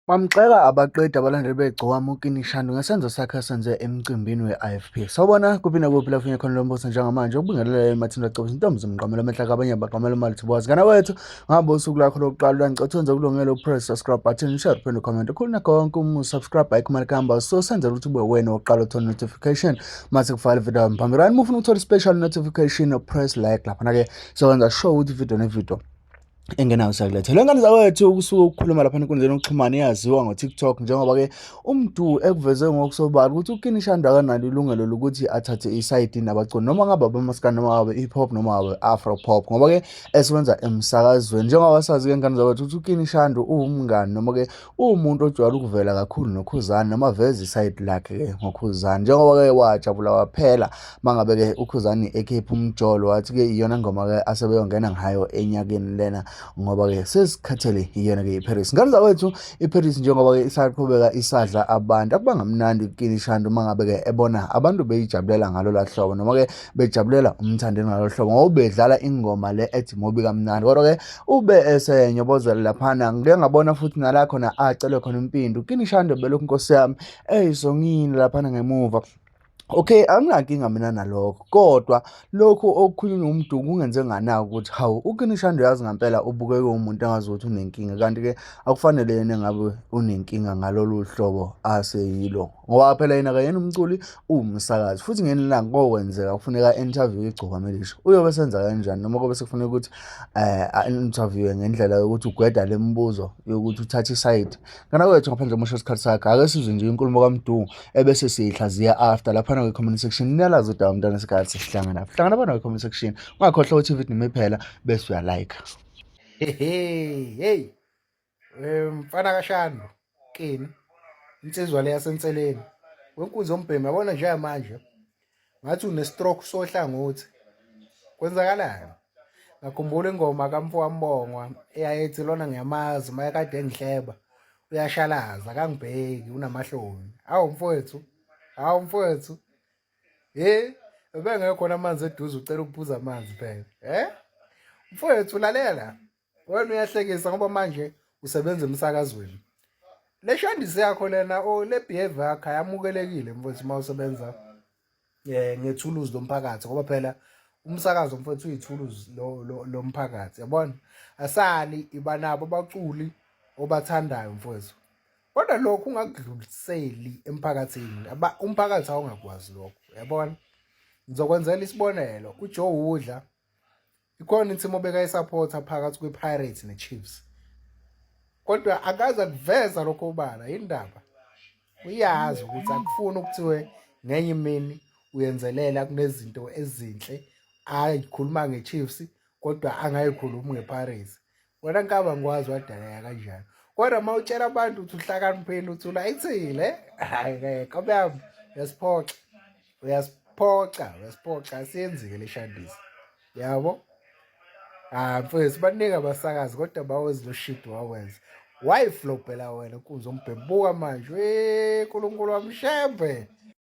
Bamgxeka abaqedi abalandeli beGcokama uKini Shandu ngesenzo sakhe asenze emcimbini we-IFP. Sawubona kuphi nakuphi lapho khona lo mbuso njengamanje ukubingelela emathini acebisa intombi zomqamelo amehla kabanye baqamela imali thibowazi kana wethu ngabe usuku lakho lokuqala lwangicela wenze kulungele upress subscribe button share uphinde comment ukhuluma konke uma usubscribe ayikho imali kuhamba so senzela ukuthi ube wena oqala uthola notification mase kufaka video phambili uma ufuna ukuthola special notification press like lapha na ke sokwenza sure ukuthi video ne video engenayo siyakuletha le ngane zakwethu ukusuke ukukhuluma lapha enkundleni yokuxhumana eyaziwa ngo-TikTok njengoba-ke uMdu ekuveze ngokusobala ukuthi uKini Shandu akanalo ilungelo lokuthi athathe isayidi nabaculi noma ngabe abamaskandi noma ngabe hip hop noma ngabe afro pop ngoba-ke esebenza emsakazweni njengoba sazi-ke ngane zakwethu ukuthi uKini Shandu uwumngani noma-ke uwumuntu ojwayele ukuvela kakhulu noKhuzani noma aveze isayidi lakhe-ke ngoKhuzani njengoba-ke wajabula waphela mangabe-ke uKhuzani ekhipha umjolo wathi-ke iyona ngoma-ke asebeyongena ngayo enyakeni lena ngoba-ke sesikhathele iyona-ke iParis. Ngane zakwethu iParis njengoba-ke isaqhubeka isadla abantu akubanga mnandi kuKini Shandu uma ngabe-ke ebona abantu beyijabulela ngalola hlobo noma-ke bejabulela uMthandeni ngalolu hlobo ngoba ubedlala ingoma le ethi Mubi Kamnandi kodwa-ke ube esenyobozela laphana ngike ngabona futhi nala khona acelwe khona impindu uKini Shandu belokhu nkosi yami eyisongile laphana ngemuva. Okay, anginankinga mina nalokho kodwa lokhu okukhulunywa uMdu kungenze nganaka ukuthi hawu uKini Shandu yazi ngampela ubukeke umuntu angazi ukuthi unenkinga kanti-ke akufanele yena engabe unenkinga ngalolu hlobo aseyilo ngoba phela yena kayena umculi uwumsakazi futhi ngelinye ilanga kokwenzeka kufuneka interview igcokama elisha uyobe senza kanjani noma kobe sekufuneka ukuthi um interview ngendlela yokuthi ugweda le mibuzo yokuthi uthathe isayidi. Ngana kwethu ngaphandle komosha isikhathi sakhe ake sizwe nje inkulumo kaMdu ebese siyihlaziya after laphana kwi-comment section niyalazi udaba mntwana sikhathi sihlangana hlangana bana kwi-comment section ungakhohlwa ukuthi ividiyo imiphela bese uyalike. Hey hey mfana kaShandu kini insizwa le yasenseleni wenkunzi yombhemi yabona nje manje ngathi une-stroke sohlangothi kwenzakalani ngakhumbula ingoma kamfowambongwa eyayethi lona ngiyamazi uma kade engihleba uyashalaza akangibheki unamahloni awu mfowethu awu mfowethu he ebengekho amanzi eduze ucela ukuphuza amanzi phela eh mfowethu lalela wena uyahlekisa ngoba manje usebenza emsakazweni le shandisi yakho lena o le behavior yakho ayamukelekile mfowethu uma usebenza eh ngethuluzi lomphakathi ngoba phela umsakazo mfowethu uyithuluzi lomphakathi yabona asali iba nabo abaculi obathandayo mfowethu kodwa lokhu ungakudluliseli emphakathini umphakathi awungakwazi lokho yabona ngizokwenzela isibonelo uJoe Wudla Ikhona ithimu obekayisapotha phakathi kwePirates neChiefs. Kodwa akaze akuveza lokho obala yindaba. Uyazi ukuthi akufuni ukuthiwe ngenye imini uyenzelela kunezinto ezinhle ayikhuluma ngeChiefs kodwa angayikhulumi ngePirates. Wena nkaba ngikwazi wadaleka kanjani. Kodwa uma utshela abantu ukuthi uhlakaniphile uthi ulayithile, hhayi ngeke nkobe yami uyasiphoxa. Uyasiphoxa, uyasiphoxa asiyenzike le shandisi. Yabo? Ah mfowethu baningi abasakazi kodwa bawenza lo shit wawenza. Wayiflopela wena nkunzi ombhemu buka manje. We Nkulunkulu wami shembe.